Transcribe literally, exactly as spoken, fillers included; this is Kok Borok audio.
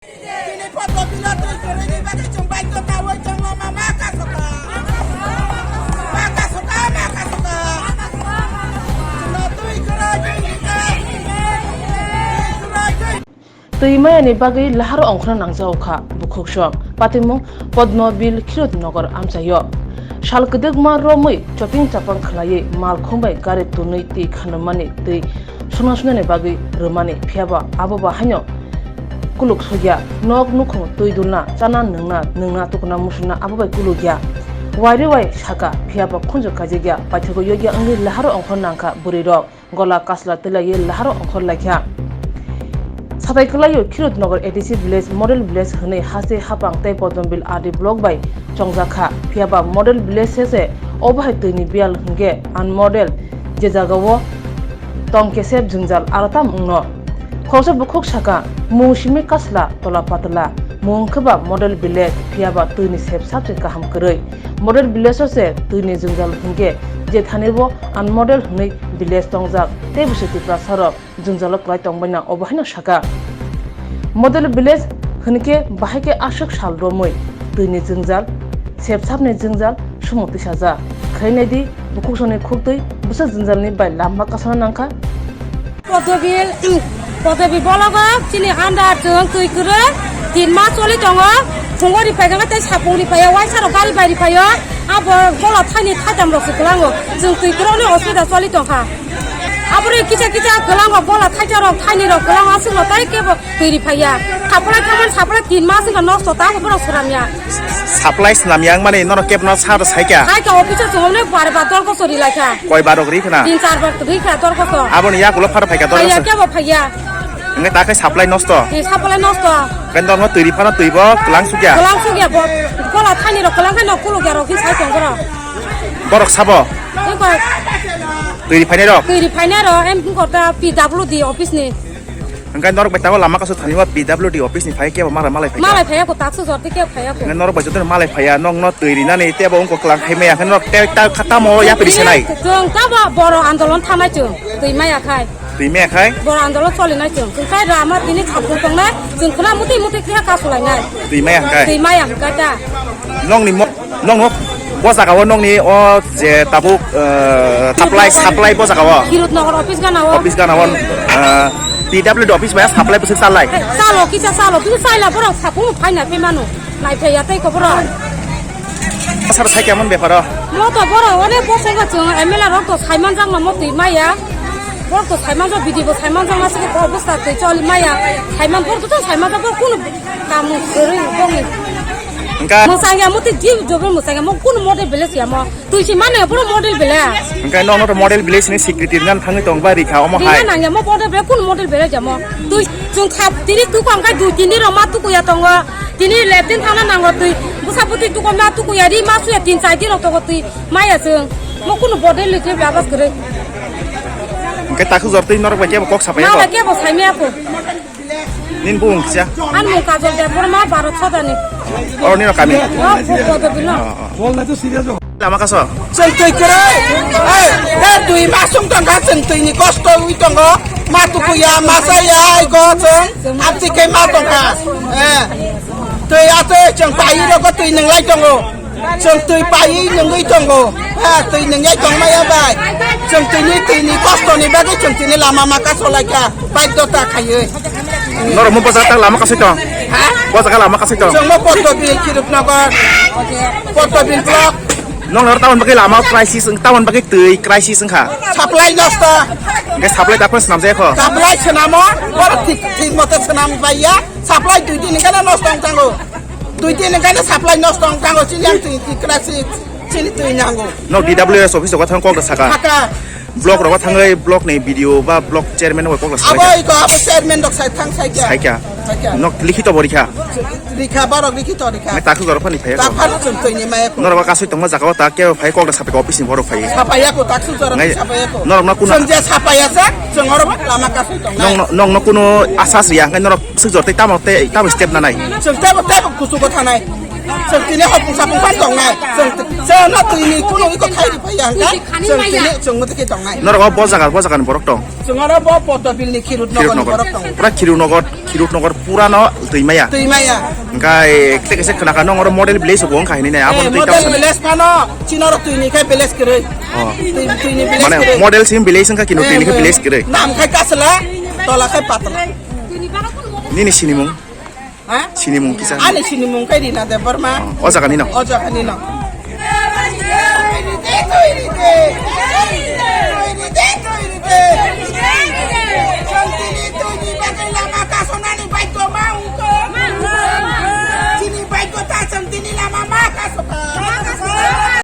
Chini photo bila twi kwrwini bagwi chwng baidhota oi chwng lama ma kasoka. Ma kasoka, ma kasoka. Chwngno twi kwrwi, twi kwrwi, twi kwrwi, twi. Twi mayani bagwi laharo ongkhorna nangjago kha bukhuksong. Patimung Padmabil Khirotnagar amchaio. Sal kwdwkma romwi choping chapang khlaiwi malkhung bai gari tunwi twi khanumani twi songna sunani bagwi rwmani, phiyaba abo ba haino kuluk sukya. Nok nukhung twi dulna, chana nwngna, nwngna tukuna musukna abo bai kulukya. Wairi wai saka, phiyaba khunju kaijakya, paithago yokya wngwi laharo ongkhor nangkha bwrwirok. Gola kasla twilaiwi laharo ongkhor laikha. Satai kwlaio Khirotnagar A D C village, model village hwnwi haste hapang tei Padmabil R D block bai chongjak kha. Phiyaba model village se se obo hai twini biyal hwnkhe unmodel je jagao tong kesep jwngjal aro tam wngno. Khoroksa bukhuk saka, mung simi kasla tola patla, mung wngkhe ba model village, phiyaba twini sep sabse kaham kwrwi. Model village o se twini jwngjal hwnkhe je thani bo unmodel hwnwi village tongjak tei bwswk Tiprasa rok jwngjalo kwlai tongbaina obo haino saka. Model village hwnkhe bahai khe aswk sal romwi twini jwngjal, sepsapni jwngjal sumung tisajak. Khainai di bukhuksongni khuktwi bwswk jwngjalni bai lama kasana nangkha. Podobil, Podobil bologo chini andar chwng twi kwrwi tin mas choli tongo. Phungo ri phaikha tei sapung ri phaiya, waisa rok gari bai ri phaio. Abo gola thaini thaitam rok se kwlango. Chwng twi kwrwi ni hospital choli tongkha. Aboni kisa kisa kwlango gola thaisa rok thaini rok kwlango aswk rok tei kebo twi ri phaiya. Supply khamani supply tin mas wngkha nosto, tamo borok swnamya. Supply swnamya wngmani norok kebo no sa rw saikha? Saikha office o chwng hwnwi bare ba dol koso ri laikha. Koi bar rok ri khna? Tin char bar ri khna dol koso. Aboni yakulo phar phaikha dol koso? Phaiya, kebo phaiya. Hwnwi ta khe supply nosto? Tin supply nosto. Khe norokno twi ri phano twi bo kwlang sukya? Kwlang sukya bo, gola thaini rok kwlang khe no kulukya rok khe sai tong borok. Borok sabo? Twi ri phainai rok? Twi ri phainai rok, em, wngkha ta P W D office ni. Hwnkhe norok bai tabuk lama kasu thani o P W D office ni phai kebo mara malai phai. Malai phaiya ko, taksu jor tei kebo phaiya ko. Hwnkhe norok bai jotono malai phaiya, nokno twi rinani tebo wngkha kwlang khai maya, hwnkhe norok tei ta kha tamo yapri senai. Chwng tabo boro andolon thanai chwng, twi maya khai. Twi maya khai? Boro andolon solinai chwng. Chwng khai rama tini chapung tongnai, chwng khna muti muti khe kasulainai. Twi maya hwnkhe? Twi maya hwnkhe ta. Nokni mo-, nokno bo jaga o nokni o je tabuk, eh, supply, supply bo jaga o. Khirotnagar office gana o. Office gana o, eh, P W D office bai supply bwswk chalai? Chalo, kisa chalo, kisa chaila borok sapung phaina phaimano. Nai phaiya tei ko borok. Sar sai kemon bepar o? Mo to borok onek bosongo chwng M L A rok to saimanjakno mo twi maya. Borok to saimanjak, B D O bo saimanjakna se ko obostha twi choli maya. Saiman borok to saimanjak borok kunu Kamu kwrwi bongni. Hwnkha? Mwsang ya, muti jib jobe mwsang ya, mo kunu model village ya mo. Twi si mane boro model village. Hwnkha nokno to model village ni secretary nan thangwi tong ba rikha omo hai. Rina nang ya mo model village, kunu model village ya mo. Twi chwng khap tini tukang kai dui tini rok ma tukuya tongo. Tini leptin thangna nango twi. Busa buti tukang ma tukuya ri ma suya tin chai din rok tongo twi. Maya chwng. Mo kunu model village ya bas kwrwi. Hwnkhe takhuk jor twi norok bai kebo kok sapai ya. Ma bai kebo saimaya ko. Nini bumung kisa? Ani mung Kajol Debbarma, Bharat Sadani. Oh, nini kami? Oh, Bhopal Debbarma. Oh, oh. Lama kaso? Chwng twi kwrwi. Ei, ei, twi masung tongkha, chwng twini kosto wi tongo. Ma tukuya, ma saya, ai go chwng. Amtwi khe ma tongkha. Eh. Twi atwi chwng payi rogo twi nwnglai tongo. Chwng twi paiwi nungwi tongo. Ha, twi nungwi tongmaya bai. Chwng twini, twini kostoni bagwi chwng tini lama ma kasolaikha. Baidhota khaiwi. Norok mo bwsajak tak lama kasui tong? Ha? Bwsajak lama kasui tong? Chwng mo Pottobil, Kirupnagar. Pottobil block. Nong nor tamon bagwi lama crisis, tamon bagwi twi crisis wngkha. Supply nosto. Hwnkhe supply daphne swnamjaya kho? Supply swnamo, borok thik, thik mote swnam baiya. Supply dui din hwnkhe nosto wng tango. Dui din hwnkhe supply nosto wng tango, chini ang twi, twi crisis, chini twi nango. Nok D W S office rogo thang kok da saka. Saka. Block rogo thangwi block ni B D O ba block chairman rogo kok da saka. Abo iko, abo chairman rok sai thang sai kya. Sai kya. Sai kya. Nok likhito bo rikha. Rikha, borok likhito rikha. Nai takhuk jora phani phaiya ko. Takhuk jora phani phaiya ko. Norok kasui tongma jaga o ta kebo phai kok da sapai office ni borok phai. Sapaiya ko, takhuk jora phani sapaiya ko. Norok no kuna. Chwng je sapaiya jak, chwng oro lama kasui tongnai. Nong no, nong no kuno asas riya, hwnkhe norok suk jor tei tamo tei tamo step nanai. Chwng tebo, tebo kuchugo thanai. Chwng tini hopung sapung phan tongnai. Chwng, chwng no twi ni kunu iko khai ri phai ya hwnkha. Chwng tini chwng mothe khe tongnai. Norok o bo jaga, bo jaga ni borok tong? Chwng oro bo Podobil ni Khirut Nogo ni borok tongo. Pura Khirut Nogo, Khirut Nogo pura no twi maya. Twi maya. Hwnkhe kete kese khna kha nong oro model village bo wngkha hinwi nai. Abo eh, twi model village phano chini oro twi ni khai village kwrwi. Oh. Twi, twi ni village kwrwi. Mane model sim village wngkha kino twi ni khai village kwrwi. Nam khai kasla, tola khai patla. Nini sinimung? Ha? Sinimung kisa? Ani sinimung khe Rina Debbarma. O jaga ni no? O jaga ni no.